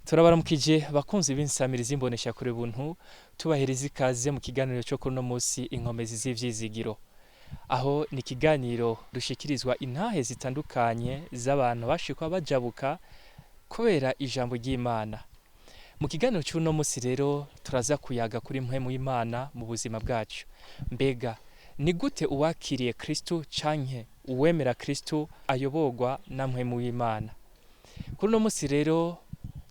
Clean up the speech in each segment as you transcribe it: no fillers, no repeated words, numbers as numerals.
Turabaramukije bakunzi b'insamirizi imbonesha kure buntu, tubahereza ikaze mu kiganiro cyo kuno munsi, Inkomezi z'ivyizigiro, aho ni ikiganiro dushikirizwa intahe zitandukanye z'abantu bashikwa bajabuka kubera ijambo ry'Imana. Mu kiganiro cy'uno munsi rero turaza kuyaga kuri mpwemu y'Imana mu buzima bwacu. Mbega ni gute uwakiriye Kristo canke uwemera Kristo ayoborwa na mpwemu w'Imana? Kuri uno munsi rero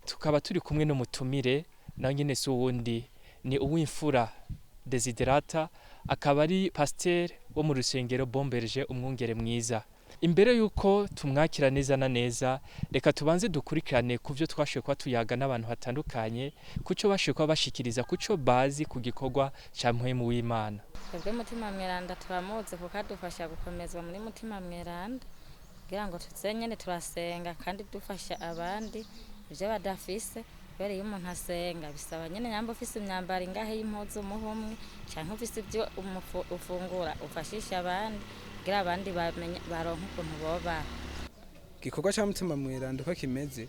tukaba turi kumwe n'umutumire, nawe nyene si uwundi, ni Uwimfura Desiderata, akaba ari pasiteri wo mu rusengero Bomberge Umwungere Mwiza. Imbere yuko tumwakira neza na neza, reka tubanze dukurikirane ku byo twashoboye kuba tuyaga n'abantu batandukanye, kuco bashoboye kuba bashikiriza, kuco bazi ku gikorwa ca mpwemu w'Imana. Twebwe Mutima Mweranda turamuzi kuko adufasha gukomezwa muri Mutima Mweranda, kugira ngo tuze nyene turasenga kandi dufasha abandi ivyo badafise. Kubera iyo umuntu asenga bisaba nyene nyamba ufise imyambaro ingahe y'impuzu umuha umwe, canke ufise ivyo ufungura ufashisha abandi, kugira abandi bamenye baronke ukuntu bobaho. Igikorwa ca Mutima Mweranda uko kimeze,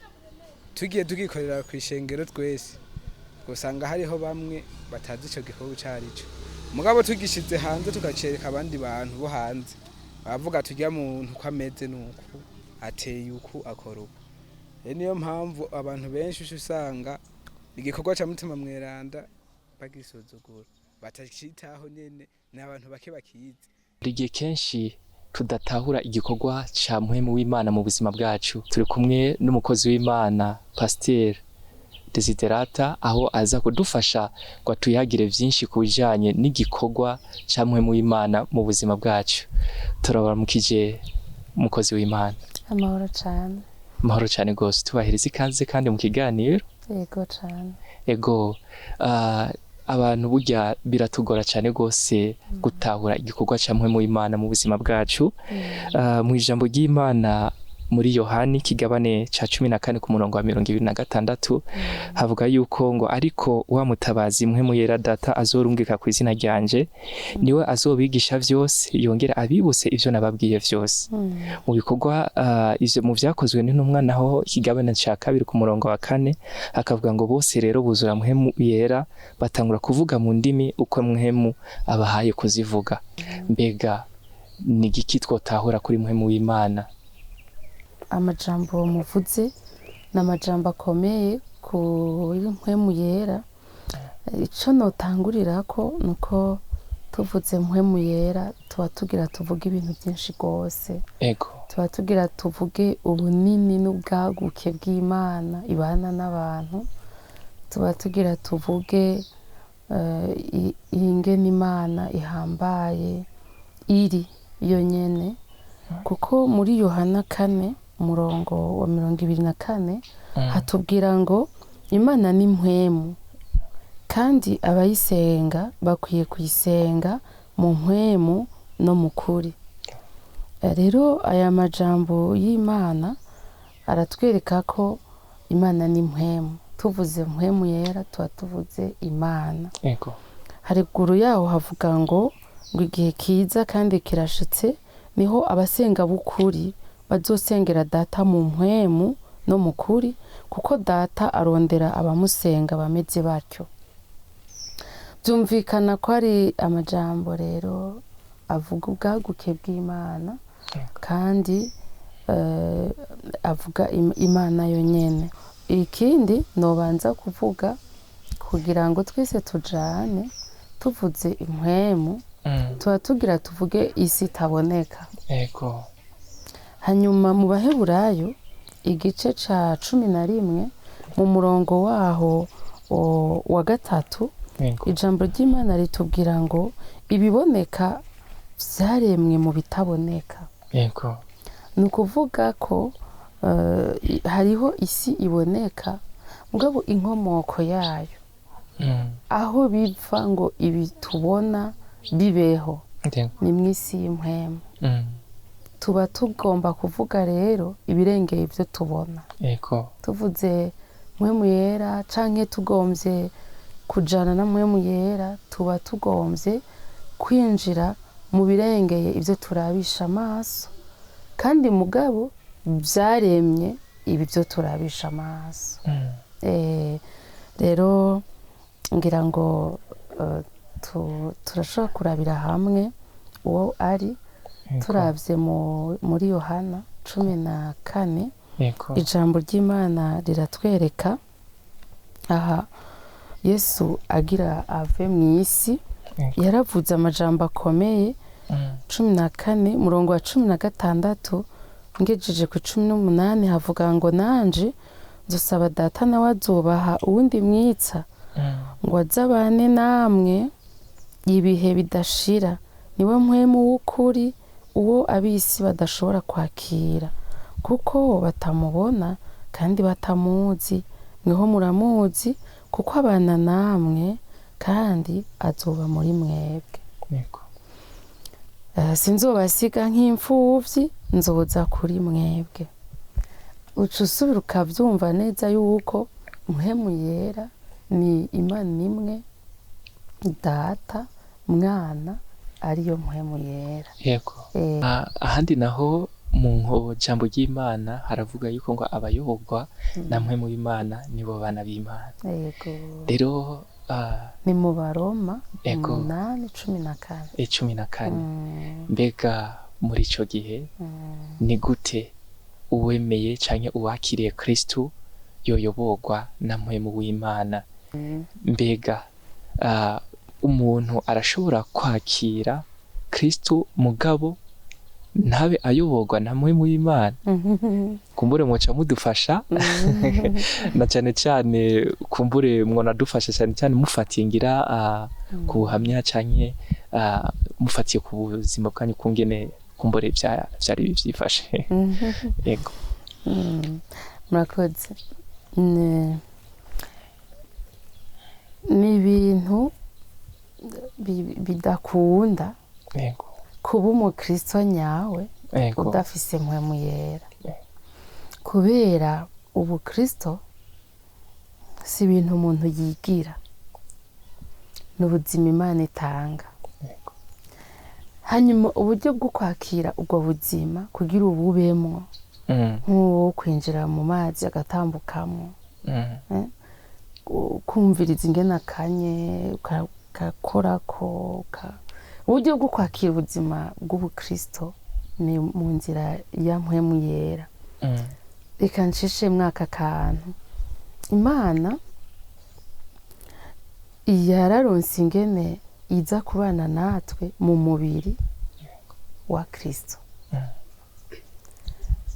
tugiye tugikorera kw'ishengero twese, usanga hariho bamwe batazi ico gikorwa ico arico. Mugabo tugishize hanze, tukacereka abandi bantu bo hanze, baravuga turya muntu uko ameze nuku, ateye uku, akora uku. Rero niyo mpamvu abantu benshi uca usanga igikorwa ca Mutima Mweranda bagisuzugura, batacitaho nyene, ni abantu bake bakizi. Hari igihe kenshi tudatahura igikorwa ca mpwemu w'Imana mu buzima bwacu. Turi kumwe n'umukozi w'Imana Pasiteri Desiderata, aho aza kudufasha ngo atuyagire vyinshi ku bijanye n'igikorwa ca mpwemu w'Imana mu buzima bwacu. Turabaramukije, umukozi w'Imana. Amahoro cane. Amahoro cane gose, tubaheriza ikaze kandi mu kiganiro. Yego cane. Ego, abantu burya biratugora cane gose gutahura igikorwa ca mpwemu w'Imana mu buzima bwacu. Mu ijambo ry'Imana muri Yohani kigabane ca 14 ku murongo wa 26 havuga yuko ngo: "Ariko wa mutabazi Mpwemu Yera Data azorungika ku izina ryanje, niwe azobigisha vyose, yongera abibutse ivyo nababwiye vyose." Mu bikorwa ivyo mu Vyakozwe n'Intumwa naho, ikigabane ca 2 ku murongo wa 4, hakavuga ngo: "Bose rero buzura Mpwemu Yera, batangura kuvuga mu ndimi uko Mpwemu abahaye kuzivuga." Mbega ni igiki twotahura kuri Mpwemu w'Imana? Amajambo muvuze ni amajambo akomeye kuri Mpwemu Yera. Ico notangurirako nuko tuvuze Mpwemu Yera tuba tugira tuvuge ibintu byinshi rwose. Tuba tugira tuvuge ubunini n'ubwaguke bw'Imana ibana n'abantu, tuba tugira tuvuge ingene Imana ihambaye iri yonyene, kuko muri Yohana 4 umurongo wa 24 hatubwira ngo Imana ni mpwemu, kandi abayisenga bakwiye kuyisenga mu mpwemu no mu kuri. Rero aya majambo y'Imana aratwereka ko Imana ni mpwemu. Tuvuze Mpwemu Yera tuba tuvuze Imana. Haruguru yaho havuga ngo igihe kiza kandi kirashitse, niho abasenga b'ukuri bazosengera Data mu mpwemu no mu kuri, kuko Data arondera abamusenga bameze batyo. Byumvikana ko ari amajambo rero avuga ubwaguke bw'Imana kandi avuga Imana yonyene. Ikindi nobanza kuvuga kugira ngo twese tujane, tuvuze impwemu tuba tugira tuvuge isi itaboneka. Hanyuma mu Baheburayo igice ca 11 mu murongo waho wa 3, ijambo ry'Imana ritubwira ngo ibiboneka vyaremwe mu bitaboneka. Ni ukuvuga ko hariho isi iboneka, mugabo inkomoko yayo, aho biva ngo ibi tubona bibeho, ni mw'isi y'impwemu. Tuba tugomba kuvuga rero ibirengeye ibyo tubona. Tuvuze Mpwemu Yera canke tugomvye kujana na Mpwemu Yera, tuba tugomvye kwinjira mu birengeye ibyo turabisha amaso, kandi mugabo vyaremye ibi byo turabisha amaso. Rero ngira ngo turashobora kurabira hamwe uwo ari. Turavye muri Yohana 14, ijambo ry'Imana riratwereka aha Yesu agira ave mu isi, yaravuze amajambo akomeye. 14 murongo wa 16 ngejeje ku 18 havuga ngo: nanje nzosaba Data, nawe azobaha uwundi mwitsa ngo azabane namwe ibihe bidashira, niwe Mpwemu w'ukuri, uwo ab'isi badashobora kwakira kuko batamubona kandi batamuzi. Mweho muramuzi kuko abana namwe kandi azoba muri mwebwe. Sinzobasiga nk'imfuvyi, nzoza kuri mwebwe. Uca usubira ukavyumva neza yuko Mpwemu Yera ni Imana imwe, Data, Mwana, ariyo Mpwemu Yera. Ahandi naho mu jambo ry'Imana haravuga yuko ngo abayoborwa na Mpwemu w'Imana nibo bana b'Imana. Rero ni mu Baroma 8:14. 14. Mbega muri ico gihe ni gute uwemeye canke uwakiriye Kristu yoyoborwa na Mpwemu w'Imana? Mbega umuntu arashobora kwakira Kristu mugabo ntabe ayoborwa na Mpwemu w'Imana? Kumbure mwoca mudufasha na cane cane, kumbure mwonadufasha cane cane mufatiye ngira ku buhamya canke mufatiye ku buzima bwanyu, kungene kumbure vyari vyifashe. Yego. Murakoze. Ni ibintu bidakunda kuba umukristo nyawe udafise Mpwemu Yera, kubera ubukristo si ibintu umuntu yigira, ni ubuzima Imana itanga. Hanyuma uburyo bwo kwakira ubwo buzima kugira ububemwo, nk'uwo kwinjira mu mazi agatambukamo, kumviriza ingene akanye, ugakorako, uburyo bwo kwakira ubuzima bw'ubukristo ni mu nzira ya Mpwemu Yera. Reka ncishe mwaka kantu. Imana yararonse ingene iza kubana natwe mu mubiri wa Kristo,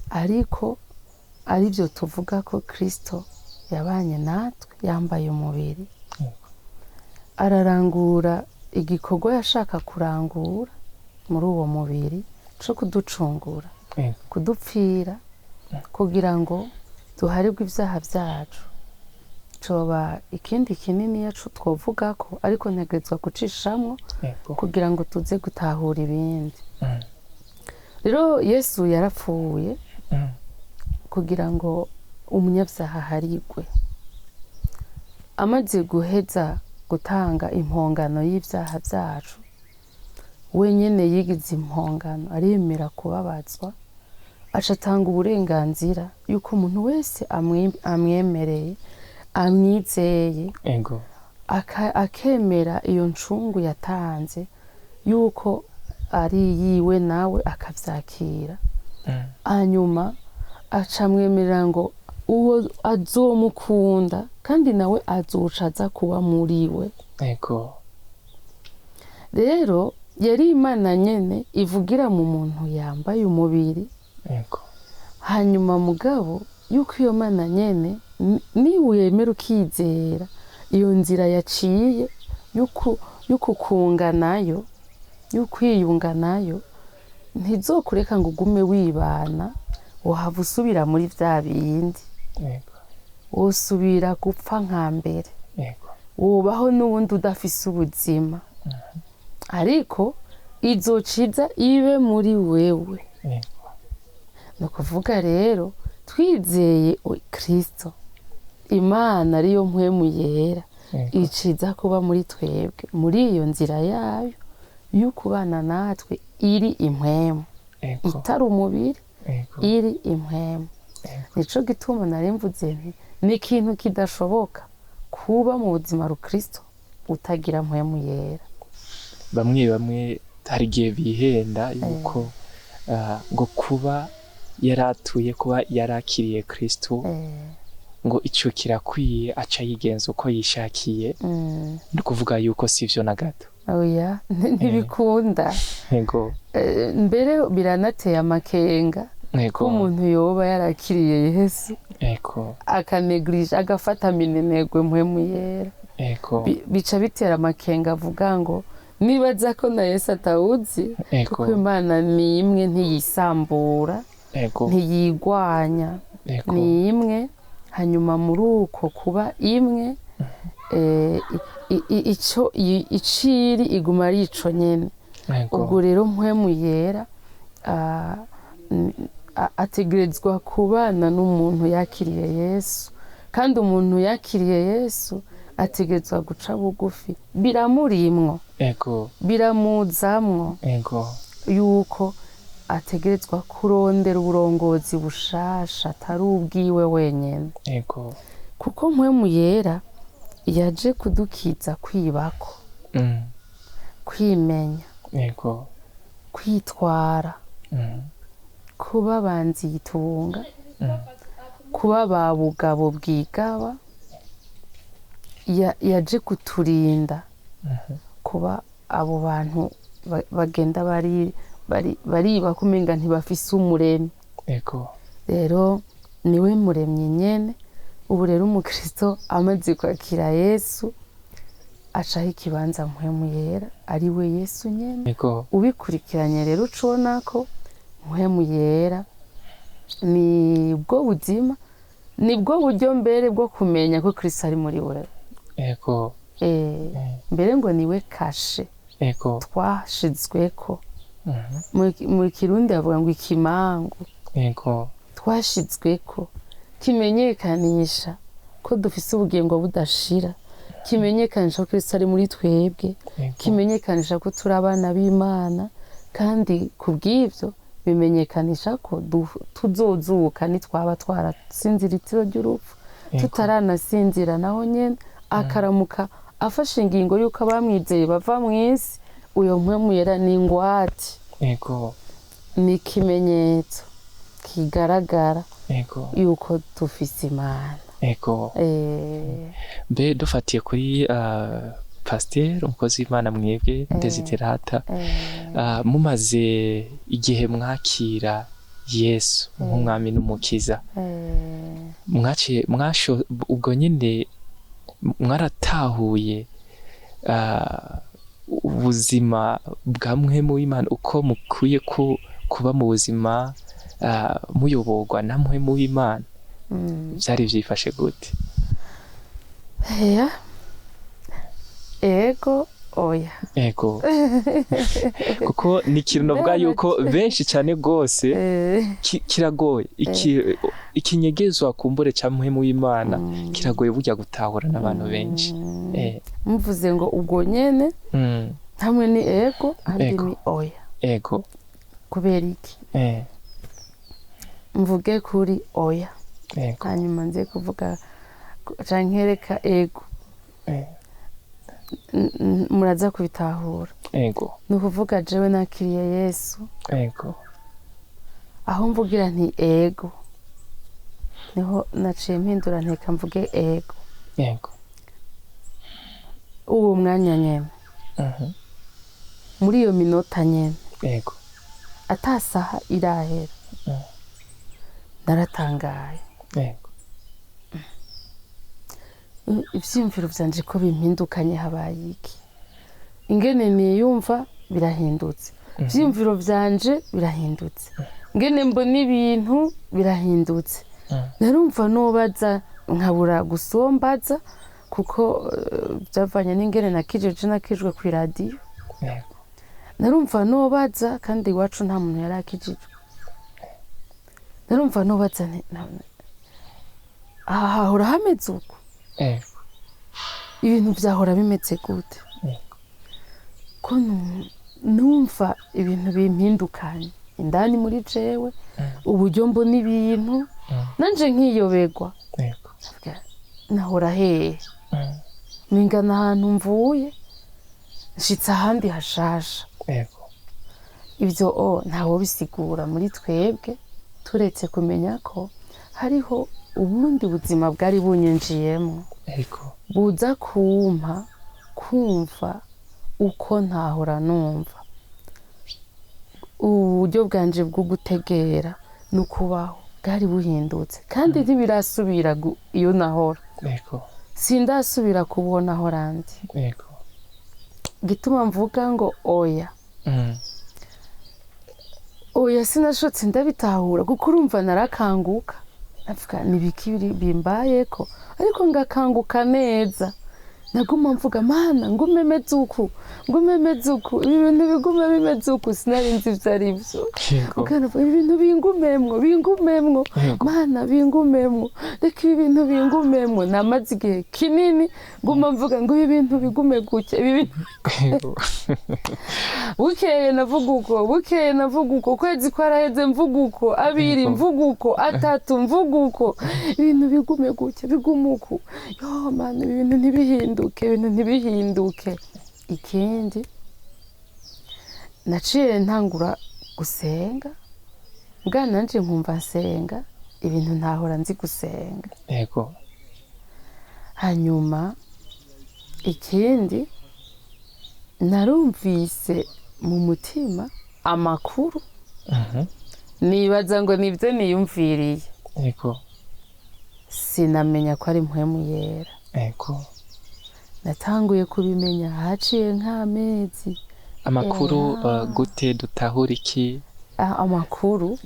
ariko aribyo tuvuga ko Kristo yabanye natwe yambaye umubiri, ararangura igikorwa yashaka kurangura muri uwo mubiri co kuducungura, kudupfira kugira ngo duharirwe ibyaha byacu. Coba ikindi kinini yacu twovuga ko, ariko ntegerezwa gucishamwo kugira ngo tuze gutahura ibindi. Rero Yesu yarapfuye kugira ngo umunyabyaha aharigwe. Amaze guheza gutanga impongano y'ibyaha byacu, wenyine yigize impongano, aremera kubabazwa, aca atanga uburenganzira yuko umuntu wese amwemereye, amwizeye, akemera iyo ncungu yatanze yuko ari yiwe, nawe akavyakira. Hanyuma aca amwemerera ngo uwo azomukunda kandi nawe azoca aza kuba muri we. Rero yari Imana nyene ivugira mu muntu yambaye umubiri. Hanyuma mugabo yuko iyo Mana nyene niwemera ukizera iyo nzira yaciye y'ukukunga nayo, y'ukwiyunga nayo, ntizokureka ngo ugume wibana, wohava usubira muri vya bindi. Wosubira gupfa nka mbere. Wobaho n'ubundi udafise ubuzima. Ariko izociza ibe muri wewe. Ni ukuvuga rero twizeye Kristo, Imana ariyo Mpwemu Yera, iciza kuba muri twebwe muri iyo nzira yayo y'ukubana natwe iri impwemu, itari umubiri, iri impwemu. Nico gituma nari mvuze nti Ni ikintu kidashoboka kuba mu buzima rukristo utagira Mpwemu Yera. Bamwe bamwe hari igihe bihenda yuko ngo kuba yaratuye, kuba yarakiriye Kristo, ngo ico kirakwiye, aca yigenza uko yishakiye. Ni ukuvuga yuko sivyo na gato. Oya, ntibikunda. Mbere biranateye amakenga ko umuntu yoba yarakiriye Yesu akanegirije, agafata minenegwe Mpwemu Yera. Bica bitera amakenga, avuga ngo nibaza ko na Yesu atawuzi, kuko Imana ni imwe, ntiyisambura, ntiyigwanya, ni imwe. Hanyuma muri uko kuba imwe, ico iciri iguma ari ico nyene. Ubwo rero Mpwemu Yera ategerezwa kubana n'umuntu yakiriye Yesu, kandi umuntu yakiriye Yesu ategerezwa guca bugufi, biramurimwo, biramuzamwo yuko ategerezwa kurondera uburongozi bushasha atari ubwiwe wenyene, kuko Mpwemu Yera yaje kudukiza kwibako, kwimenya, kwitwara, kuba banzitunga, kuba ba bugabo bwigaba. Yaje kuturinda kuba abo bantu bagenda bariba kumenga ntibafise umuremyi. Rero niwe muremyi nyene. Ubu rero umukristo amaze kwakira Yesu acaho ikibanza Mpwemu Yera, ari we Yesu nyene. Ubikurikiranye rero ucubona ko Mpwemu Yera ni bwo buzima, ni bwo buryo mbere bwo kumenya ko Kristo ari muri wewe. Mbere ngo niwe kashe twashizweko. Mu Kirundi bavuga ngo ikimangu. Twashizweko kimenyekanisha ko dufise ubugingo budashira, kimenyekanisha ko Kristo ari muri twebwe, kimenyekanisha ko turi abana b'Imana, kandi kubw'ivyo bimenyekanisha ko tuzozuka nitwaba twarasinzira itiro ry'urupfu. Tutaranasinzira naho nyene akaramuka afashe ingingo y'uko abamwizeye bava mw'isi, uyo Mpwemu Yera ni ingwate, ni ikimenyetso kigaragara yuko dufise Imana. Mbe dufatiye kuri pasiteri, umukozi w'Imana, mwebwe Desiderata, mumaze igihe mwakira Yesu nk'umwami n'umukiza, mwaciye mwasho ubwo nyine mwaratahuye ubuzima bwa Mpwemu w'Imana, uko mukwiye kuba mu buzima muyoborwa na Mpwemu w'Imana? Vyari vyifashe gute? Eya, ego, oya. Ego, kuko ni ikintu navuga yuko benshi cyane rwose kiragoye. Ikinyegezwa kumbure ca Mpwemu w'Imana kiragoye burya gutahura n'abantu benshi. Muvuze ngo ubwo nyene, hamwe ni ego, ahandi ni oya. Kubera iki? Mvuge kuri oya, hanyuma nze kuvuga canke reka ego. Muraza kubitahura. Ni ukuvuga jewe nakiriye Yesu, aho mvugira nti ego niho naciye mpindura nteka mvuge ego. Uwo mwanya nyene, muri iyo minota nyene, atasaha irahera, naratangaye. Ivyiyumviro vyanje ko bimpindukanye, habaye iki? Ingene niyumva birahindutse, ivyiyumviro vyanje birahindutse, ingene mbona ibintu birahindutse. Narumva nubaza nkabura gusombaza, kuko byavanye n'ingene nakijije, nakijwe ku iradiyo. Narumva nubaza, kandi iwacu nta muntu yari akijijwe. Narumva nubaza nti, aha hahora hameze uko? Ibintu byahora bimeze gute? Ko numva ibintu bimpindukanye indani muri jewe, uburyo mbona ibintu, nanje nkiyoberwa. Ndavuga, Nahora hehe? Mingana ahantu mvuye nshitse ahandi hashasha. Ibyo ntawo bisigura muri twebwe, turetse kumenya ko hariho ubundi buzima bwari bunyinjiyemo, buza kumpa kumva uko ntahora numva. Uburyo bwanje bwo gutegera no kubaho bwari buhindutse, kandi ntibirasubira iyo nahora. Sindasubira kubona aho ndi. Gituma mvuga ngo oya. Oya, sinashotse ndabitahura, kuko urumva narakanguka navuga nibiki bimbayeko, ariko ngakanguka neza, naguma mvuga Mana ngume meze uku, ngume meze uku, ibi bintu bigume bimeze uku. Sinari nzi ivyo ari vyo. Ukanavuga ibi bintu bingumemwo, bingumemwo, Mana bingumemwo, reka ibi bintu bingumemwo. Namaze igihe kinini nguma mvuga ngo ibi bintu bigume gutya, ibi bintu. Bukeye navuga uko, bukeye navuga uko, ukwezi kwaraheze mvuga uko, abiri mvuga uko, atatu mvuga uko, ibintu bigume gutya, bigume uku, yo Mana ibi bintu ntibihinduke, ibintu ntibihinduke. Ikindi, naciye ntangura gusenga, bwa nanje nkumva nsenga ibintu ntahora nzi gusenga. Hanyuma ikindi, narumvise mu mutima amakuru, nibaza ngo nibyo niyumviriye. Sinamenya ko ari Mpwemu Yera. Natanguye kubimenya haciye nk'amezi. Amakuru gute? Dutahura iki? Amakuru,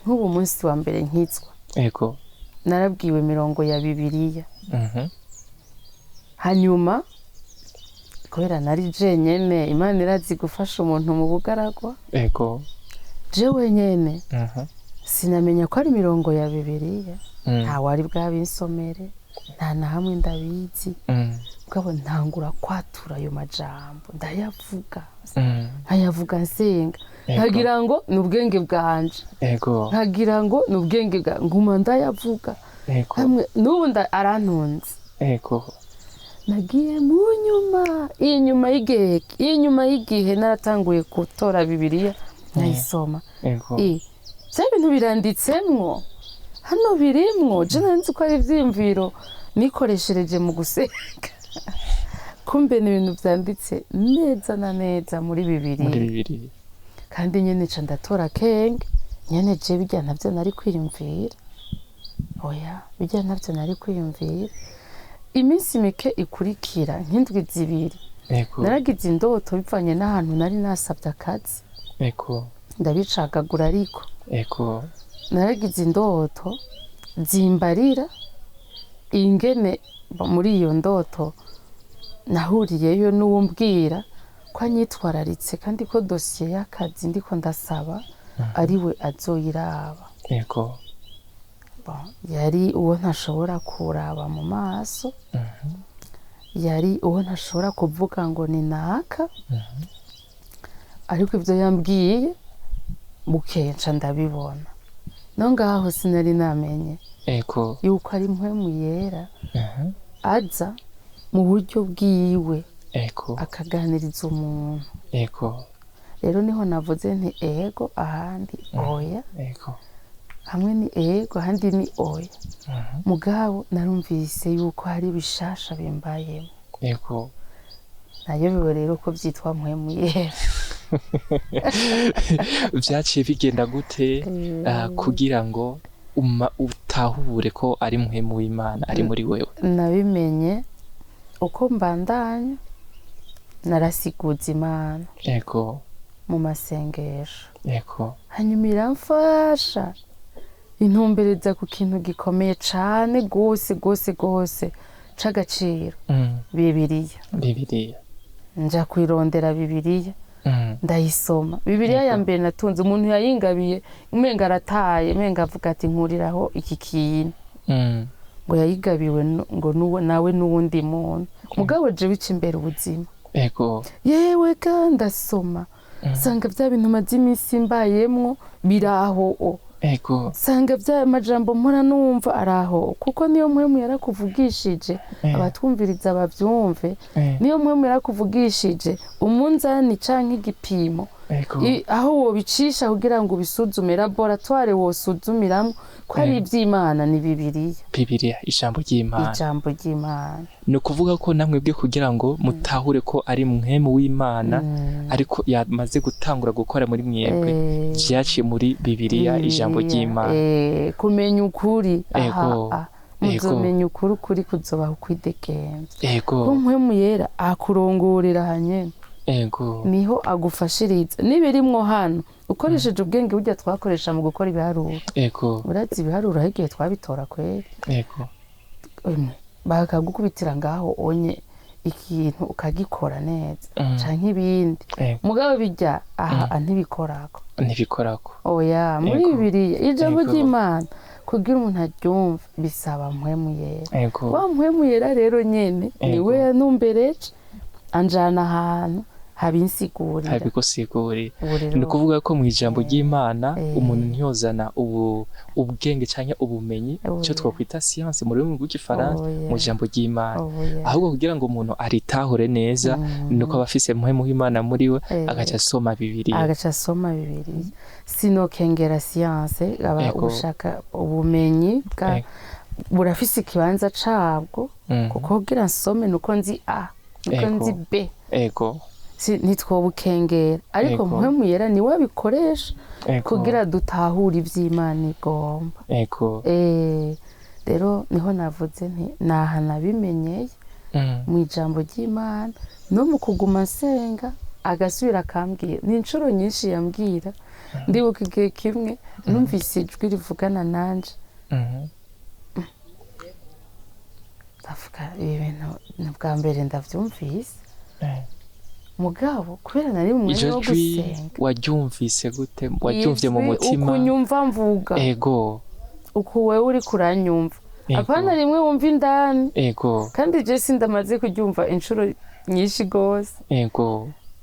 nk'ubu munsi wa mbere nkitswa, narabwiwe mirongo ya Bibiliya. Hanyuma kubera nari jenyene, Imana irazi gufasha umuntu mu bugaragwa. Jewe nyene sinamenya ko ari mirongo ya Bibiliya. Nta wari bwabinsomere, nta na hamwe ndabizi. Mugabo ntangura kwatura ayo majambo, ndayavuga, nkayavuga nsenga, nkagira ngo ni ubwenge bwanje, nkagira ngo ni ubwenge bwa, nguma ndayavuga. Hamwe n'ubu arantunze. Nagiye mu nyuma, inyuma y'igihe, inyuma y'igihe naratanguye gutora Bibiliya nkayisoma. Bya bintu biranditsemwo hano, birimwo. Je nari nzi ko ari ivyiyumviro nikoreshereje mu gusenga, kumbe ni ibintu vyanditse neza na neza muri muri Bibiliya. Bibiliya. Kandi nyene ca ndatora akenge nyene, je birya navyo nari kwiyumvira, oya, birya navyo nari kwiyumvira. Iminsi mike ikurikira, nk'indwi 2, naragize indoto bivanye n'ahantu nari nasabye akazi. Ndabicagagura ariko naragize indoto zimbarira ingene muri iyo ndoto nahuriyeyo n'uwo mbwira ko anyitwararitse, kandi ko dosiye y'akazi ndiko ndasaba ariwe azoyiraba. Bon, yari uwo ntashobora kuraba mu maso, yari uwo ntashobora kuvuga ngo ni naka, ariko ibyo yambwiye bukenca ndabibona. No ngaho sinari namenye yuko ari Mpwemu Yera aza mu buryo bwiwe, akaganiriza umuntu. Rero niho navuze nti ego ahandi oya, hamwe ni ego ahandi ni oya. Mugabo narumvise yuko hari bishasha bimbayemo. Nayobewe rero ko byitwa Mpwemu Yera. Vyaciye bigenda gute kugira ngo utahure ko ari Mpwemu w'Imana ari muri wewe? Nabimenye uko mbandanya narasiguza Imana mu masengesho. Hanyuma iramfasha, intumbereza ku kintu gikomeye cane gose gose gose c'agaciro, Bibiliya. Bibiliya. Nja kwirondera Bibiliya, ndayisoma. Bibiliya ya mbere natunze, umuntu yayingabiye, umenga arataye, umenga avuga ati nkuriraho iki kintu, ngo yayigabiwe ngo nawe n'uwundi muntu. Mugabo jewe ica imbere ubuzima. Yewe ga, ndasoma nsanga bya bintu maze iminsi mbayemwo biraho o. Ego. Sanga bya majambo mpora numva araho, kuko niyo Mpwemu yarakuvugishije, abatwumviriza bavyumve, niyo Mpwemu yarakuvugishije, umunzani canke igipimo, aho wobicisha kugira ngo ubisuzume, laboratoire wosuzumiramwo ko ari ivy'Imana, ni Bibiliya. Bibiliya, ijambo ry'Imana. Ijambo ry'Imana. Ni ukuvuga ko namwe bwe kugira ngo mutahure ko ari Mpwemu w'Imana ariko yamaze gutangura gukora muri mwebwe, vyaciye muri Bibiliya, ijambo ry'Imana. Kumenya ukuri, aha muzomenya ukuri, ukuri kuzobaha ukwidegemvya. Ko Mpwemu Yera akurongorera hanyene, niho agufashiriza n'ibirimwo hano ukoresheje ubwenge burya twakoresha mu gukora ibiharuro. Urazi ibiharuro aho igihe twabitora kweri, emwe, bakagukubitira ngaho onye ikintu ukagikora neza, canke ibindi, mugabo bijya aha ntibikorako. Ntibikorako. Oya, muri Bibiliya, ijambo ry'Imana, kugira umuntu aryumve bisaba Mpwemu Yera. Wa Mpwemu Yera rero nyene niwe yanumbereje anjana ahantu habinsigurira. Habigusigurira. Ubu rero Ni ukuvuga ko mu ijambo ry'Imana umuntu ntiyozana ubwenge canke ubumenyi, ico twokwita science mu rurimi rw'igifaransa, mu ijambo ry'Imana. Ahubwo kugira ngo umuntu aritahure neza, nuko aba afise Mpwemu w'Imana muri we, agaca asoma Bibiliya. Agaca asoma Bibiliya. Sinokengera science, aba ubushaka ubumenyi bwa burafise ikibanza cabwo, kuko kugira nsome nuko nzi A, nuko nzi B. Ntitwobukengera, ariko Mpwemu Yera niwe abikoresha kugira dutahure ivy'Imana igomba. Rero niho navuze nti naha nabimenyeye, mu ijambo ry'Imana no mu kuguma nsenga, agasubira akambwira. Ni inshuro nyinshi yambwira. Ndibuka igihe kimwe numvise ijwi rivugana nanje, ndavuga ibi bintu ni ubwa mbere ndavyumvise. Mugabo kubera nari mu mwanya Iryo wo jwi gusenga. waryumvise gute? Waryumvye mu Ijwi mutima? Ukunyumva mvuga, uku wewe uriko uranyumva, apana rimwe wumva indani. Kandi je sindamaze kuryumva inshuro nyinshi gose.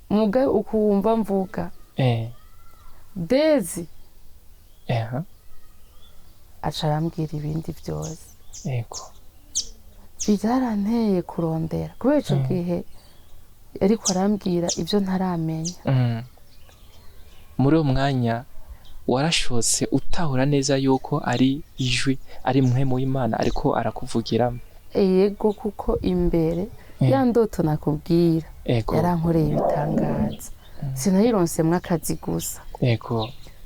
Muga uku wumva mvuga, Dezi, aca arambwira ibindi vyose. Byaranteye kurondera, kubera ico gihe ariko arambwira ibyo ntaramenya. Muri uwo mwanya warashotse utahura neza yuko ari ijwi, ari Mpwemu w'Imana ariko arakuvugiramo? Yego, kuko imbere ya ndoto nakubwira yarankoreye ibitangaza. Sinayironsemwo akazi gusa,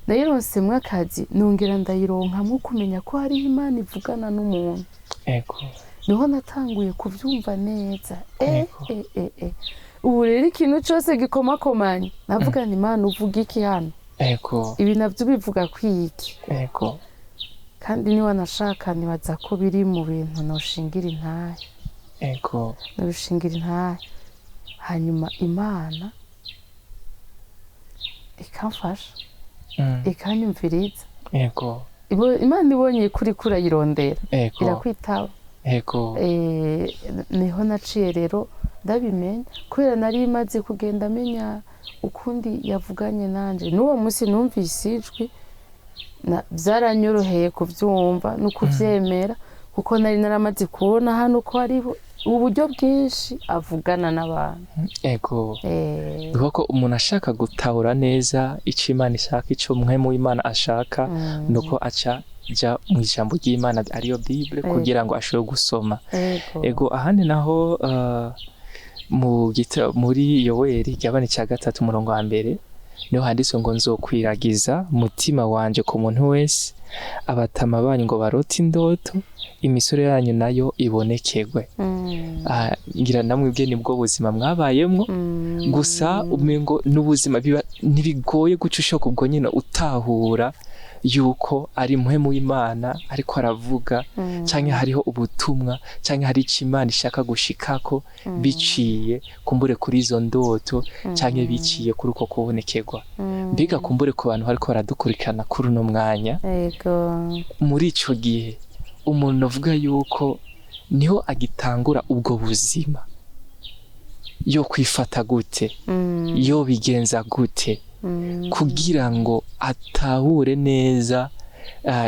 nayironsemwo akazi, nongera ndayironkamwo kumenya ko hariho Imana ivugana n'umuntu. Niho natanguye kuvyumva neza. Ubu rero ikintu cose gikomakomanye navuga nti Imana uvuga iki hano? Ibi navyo bivuga kwiki? Kandi niba nashaka, nibaza ko biri mu bintu noshingira intahe. Nobishingira intahe, hanyuma Imana ikamfasha, ikanyumviriza. Imana ibonye kuri kurayirondera, irakwitaba. Niho naciye rero ndabimenya, kubera nari maze kugenda menya ukundi yavuganye nanje. N'uwo munsi numvise ijwi, byaranyoroheye kuvyumva no kuvyemera, kuko nari naramaze kubona hano ko hariho uburyo bwinshi avugana n'abantu. Bivuga ko umuntu ashaka gutahura neza ico Imana ishaka, ico Mpwemu w'Imana ashaka, nuko aca ja mu ijambo ry'Imana ariyo Bible, kugira ngo ashobore gusoma. Ego, ahandi naho muri Yoweri igabane cya 3 umurongo wa 1, niho handitswe ngo nzokwiragiza mutima wanje ku muntu wese, abatama banyu ngo barote indoto, imisore yanyu nayo ibonekerwe. Ngira namwe bwe nibwo buzima mwabayemwo, gusa umengo n'ubuzima biba ntibigoye guca ushoka ubwo nyine utahura yuko ari Mpwemu w'Imana ariko aravuga, canke hariho ubutumwa, canke hari ico Imana ishaka gushikako biciye kumbure kuri izo ndoto, canke biciye kuri uko kubonekerwa. Mbega kumbure ku bantu bariko baradukurikirana kuri uno mwanya, muri ico gihe umuntu avuga yuko niho agitangura ubwo buzima, yo kwifata gute, yo bigenza gute kugira ngo atahure neza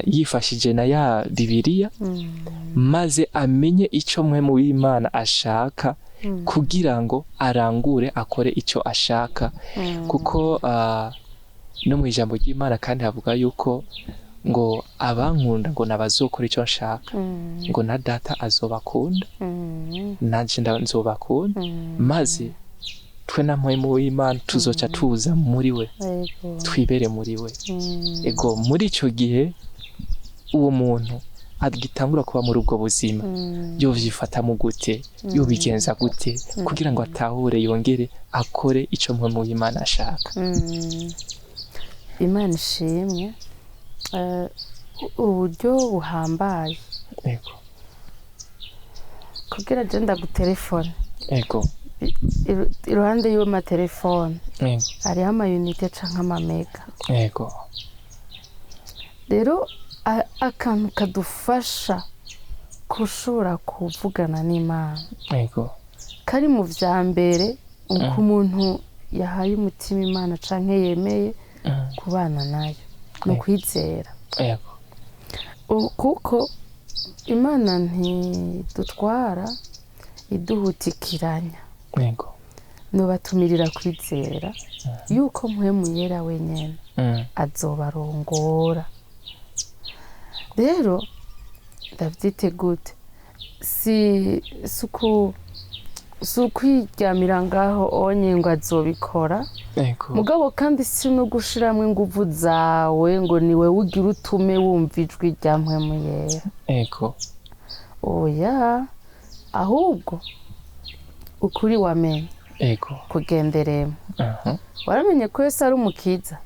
yifashije na ya Bibiliya, maze amenye ico Mpwemu w'Imana ashaka kugira ngo arangure akore ico ashaka. Kuko no mu ijambo ry'Imana kandi havuga yuko ngo abankunda ngo nabazokora ico nshaka, ngo na Data azobakunda, nanje nzobakunda, maze twe na Mpwemu w'Imana tuzoca tuza muri we, twibere muri we. Ego, muri ico gihe uwo muntu agitangura kuba muri ubwo buzima, yovyifatamo gute, yobigenza gute kugira ngo atahure yongere akore ico Mpwemu w'Imana ashaka? Imana ishimwe. Uburyo buhambaye. Kugira je ndagutelefone, iruhande y'uwo matelefone hariho amayunite canke amamega. Rero akantu kadufasha kushobora kuvugana n'Imana kari mu vya mbere, uko umuntu yahaye umutima Imana canke yemeye kubana nayo, ni ukwizera. Kuko Imana ntidutwara iduhutikiranya. Nobatumirira kwizera yuko Mpwemu Yera wenyene azobarongora. Rero ndavyite gute, si ukwiryamira ngaho onye ngo azobikora. Mugabo kandi si no gushiramwo inguvu zawe ngo niwe ugira utume wumva ijwi rya Mpwemu Yera. Oya, ahubwo ukuri wamenye kugenderemo. Waramenye ko Yesu ari umukiza,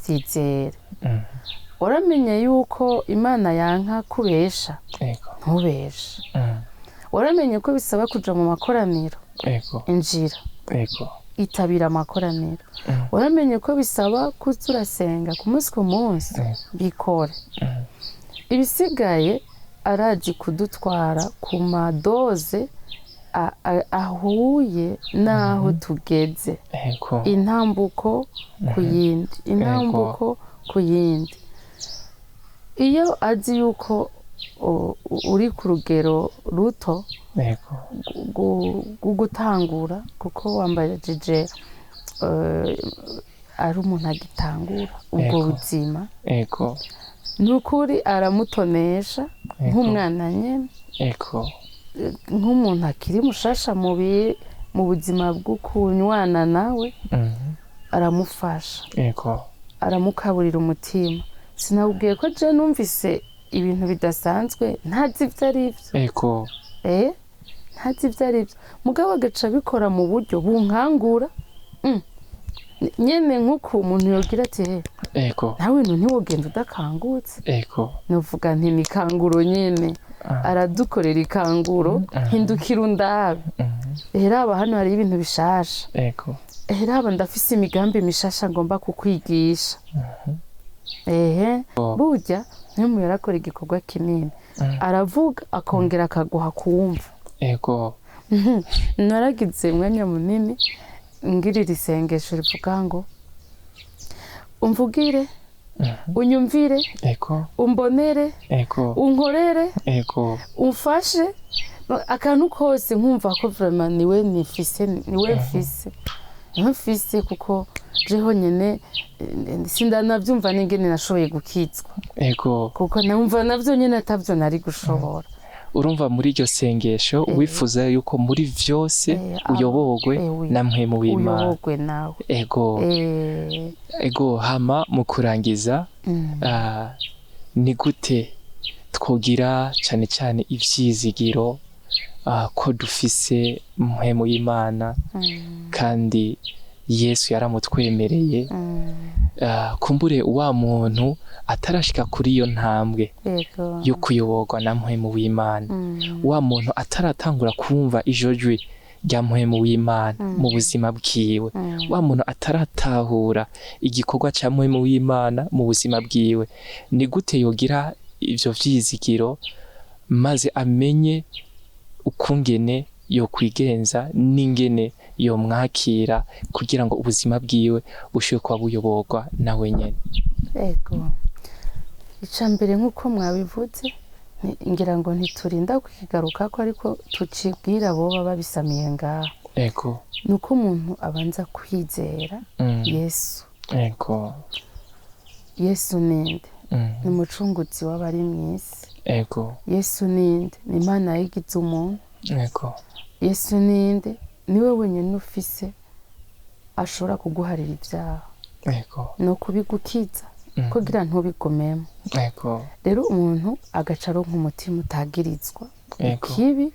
vyizere. Waramenye yuko Imana yanka kubesha, ntubeshe. Waramenye ko bisaba kuja mu makoraniro, injira, itabira amakoraniro. Waramenye ko bisaba kuza urasenga ku munsi ku munsi, bikore. Ibisigaye arazi kudutwara ku madoze ahuye n'aho tugeze. Intambuko ku yindi, intambuko ku yindi. Iyo azi yuko uri ku rugero ruto gutangura, kuko wambajije ari umuntu agitangura ubwo buzima, ni ukuri aramutonesha nk'umwana nyene, nk'umuntu akiri mushasha mu buzima bwo kunywana nawe, aramufasha, aramukaburira umutima. Sinabwiye ko je numvise ibintu bidasanzwe, ntazi ivyo ari vyo. Ntazi ivyo ari vyo, mugabo agaca abikora mu buryo bunkangura. Nyene nk'uko umuntu yogira ati nawe ntiwogenda udakangutse. Novuga nti ni kanguro nyene, aradukorera ikanguro, hindukira undabe. Raba hano hari ibintu bishasha. Raba ndafise imigambi mishasha ngomba kukwigisha. Burya Mpwemu yarakora igikorwa kinini, aravuga akongera akaguha kumva. Naragize umwanya munini ngirira isengesho rivuga ngo umvugire, unyumvire, umbonere, unkorere, umfashe, akantu kose nkumva ko vraiment niwe nifise, niwe mfise, niwe mfise, kuko jeho nyene sindanavyumva n'ingene nashoboye gukizwa. Kuko numva navyo nyene atavyo nari gushobora. Urumva muri iryo sengesho wifuza yuko muri vyose uyoborwe na Mpwemu w'Imana. Uyoborwe nawe. Ego. Hama mu kurangiza, ni gute twogira cane cane ivyizigiro ko dufise Mpwemu y'Imana, kandi Yesu yaramutwemereye? Kumbure wa muntu atarashika kuri iyo ntambwe yo kuyoborwa na Mpwemu w'Imana, wa muntu ataratangura kumva ijwi rya Mpwemu w'Imana mu buzima bwiwe, wa muntu ataratahura igikorwa ca Mpwemu w'Imana mu buzima bwiwe, ni gute yogira ivyo vyizigiro maze amenye ukungene yokwigenza n'ingene yomwakira kugira ngo ubuzima bwiwe bushobore kuba buyoborwa nawe nyene? Ego. Icya mbere, nk'uko mwabivuze, ngira ngo ntiturinda kukigarukako, ariko tukibwira boba babisamiye ngaho, ni uko umuntu abanza kwizera Yesu. Yesu ninde? Ni umucunguzi w'abari mu isi. Yesu ninde? Ni Imana yigize umuntu. Yesu ninde? Niwe wenyine ufise ashobora kuguharira ibyaha ni ukubigukiza kugira ntubigumemo. Rero umuntu agaca aronka umutima utagirizwa ikibi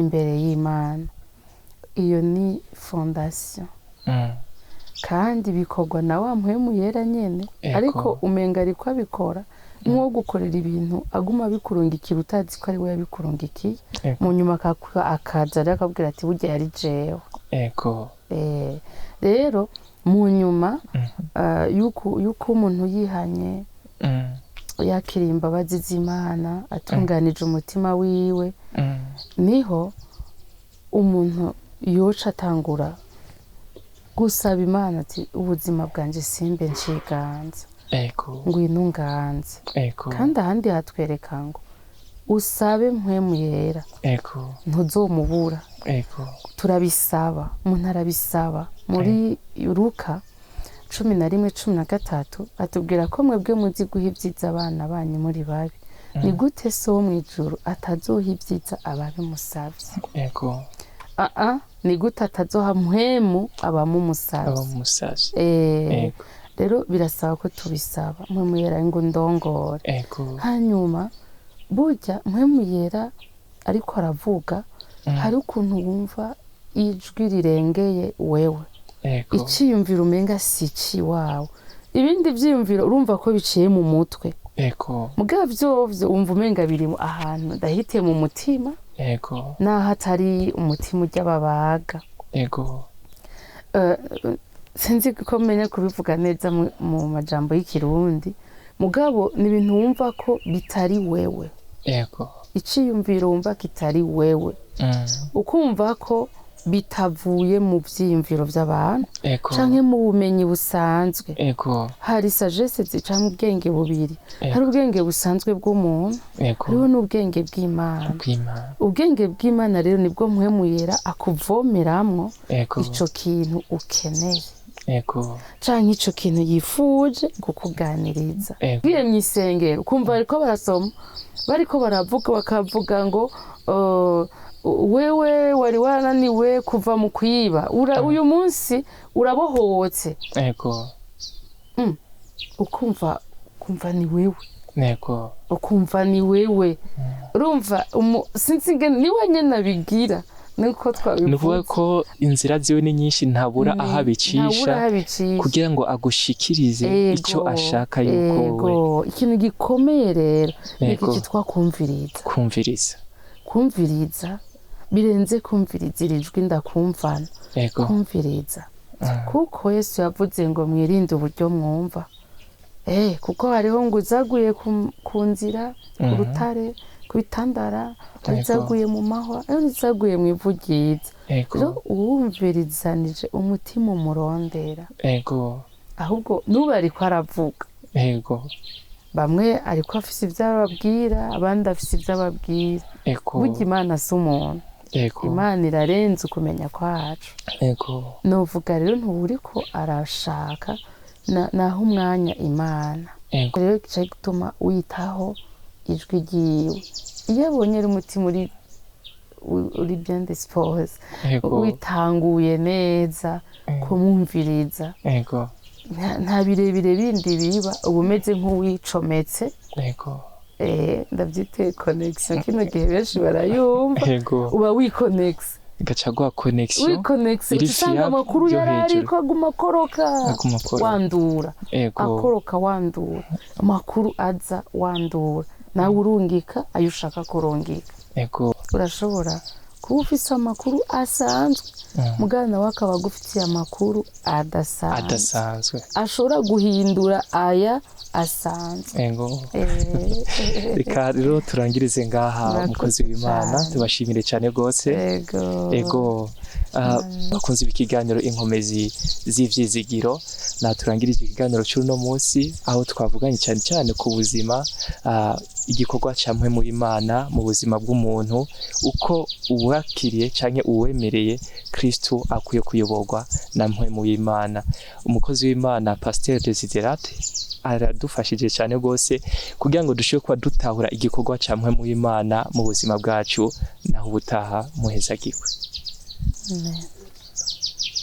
imbere y'Imana. Iyo ni fondation. Kandi bikorwa na wa Mpwemu Yera nyene. Ariko umenga ariko abikora nk'uwo gukorera ibintu, aguma abikurungikira utazi ko ari we yabikurungikiye. Mu nyuma akaza rero akabwira ati: "Burya yari jewe." Rero mu nyuma yuko umuntu yihanye, yakiriye imbabazi z'Imana, atunganije umutima wiwe, niho umuntu yoca atangura gusaba Imana ati: "Ubuzima bwanjye simbe nshiganza, ngwino unganze." Kandi ahandi hatwereka ngo usabe Mpwemu Yera, ntuzomubura. Turabisaba, umuntu arabisaba. Muri Luka 11:13 atubwira ko: "Mwebwe muzi guha ibyiza abana banyu muri babi, ni gute So wo mu ijuru atazoha ibyiza ababimusavye?" Aa, ni gute atazoha Mpwemu abamumusavye? Abamusavye. Rero birasaba ko tubisaba Mpwemu Yera ngo ndongore. Hanyuma burya Mpwemu Yera ariko aravuga, hari ukuntu wumva ijwi rirengeye wewe, iciyumviro umenga si iciwawe. Ibindi vyiyumviro urumva ko biciye mu mutwe, mugabo vyovyo wumva umenga biri ahantu ndahitiye mu mutima, naho atari umutima urya babaga. Sinzi ko menya kubivuga neza mu majambo y'ikirundi, mugabo ni ibintu wumva ko bitari wewe. Iciyumviro wumva kitari wewe, ukumva ko bitavuye mu vyiyumviro vy'abantu canke mu bumenyi busanzwe. Hari sagesse zica mu bwenge bubiri. Hari ubwenge busanzwe bw'umuntu, hariho n'ubwenge bw'Imana. Bw'Imana. Ubwenge bw'Imana rero nibwo Mpwemu Yera akuvomeramwo ico kintu ukeneye canke ico kintu yifuje kukuganiriza. Ugiye mw'isengero ukumva bariko barasoma, bariko baravuga, bakavuga ngo wewe wari warananiwe kuva mu kwiba, uyu munsi urabohotse. Ukumva ni wewe. Ukumva ni wewe, urumva sinzi ingene ni we nyene abigira, niko Ni ukuvuga twabivuze. ko inzira ziwe ni nyinshi, ntabura aho Ntabura abicisha aho abicisha kugira ngo agushikirize icyo ashaka yuko wowe. Ikintu gikomeye rero ni iki cyitwa kumviriza. Kumviriza. Kumviriza birenze kumviriza iri jwi ndakumvana. Kumviriza, kuko Yesu yavuze ngo mwirinde uburyo mwumva, kuko hariho ngo uzaguye ku nzira, ku rutare, ku bitandara, izaguye mu mahwa, hariho n'izaguye mu ivu ryiza. Rero uwumvirizanije umutima umurondera, ahubwo n'ubu ariko aravuga. Bamwe ariko afise ibyo ababwira, abandi afise ibyo ababwira. Burya Imana si umuntu. Imana irarenze ukumenya kwacu. Novuga rero ntuwuriko arashaka naho umwanya Imana, rero gica gituma witaho ijwi ryiwe. Iyo abonye ari umutima uri bien disposé, witanguye neza kumwumviriza, nta birebire bindi biba, uba umeze nk'uwicometse. Ndabyite connexion, kino gihe benshi barayumva. Uba wikonegise. Gaca guha connexion wikonegise, iri usanga fiable amakuru yo yari hejuru. ariko aguma akoroka, Aguma akoroka. wandura, akoroka wandura, amakuru aza wandura, nawe urungika ayo ushaka kurungika. Urashobora kuba ufise amakuru asanzwe, mugana nawe akaba agufitiye amakuru adasanzwe, Adasanzwe. ashobora guhindura aya asanzwe. Ego. Reka rero turangirize ngaha, Murakoze umukozi w'Imana, cane. tubashimire cyane rwose. Ego. Ego, bakunze ikiganiro Inkomezi z'Ivyizigiro, naturangirije ikiganiro cy'uno munsi aho twavuganye cyane cyane ku buzima, igikorwa ca Mpwemu w'Imana mu buzima bw'umuntu, uko uwakiriye canke uwemereye Kristo akwiye kuyoborwa na Mpwemu w'Imana. Umukozi w'Imana Pasteur Desiderate aradufashije cyane rwose kugira ngo dushobore kuba dutahura igikorwa ca Mpwemu w'Imana mu buzima bwacu. Naho ubutaha, muhezagirwe. Amen.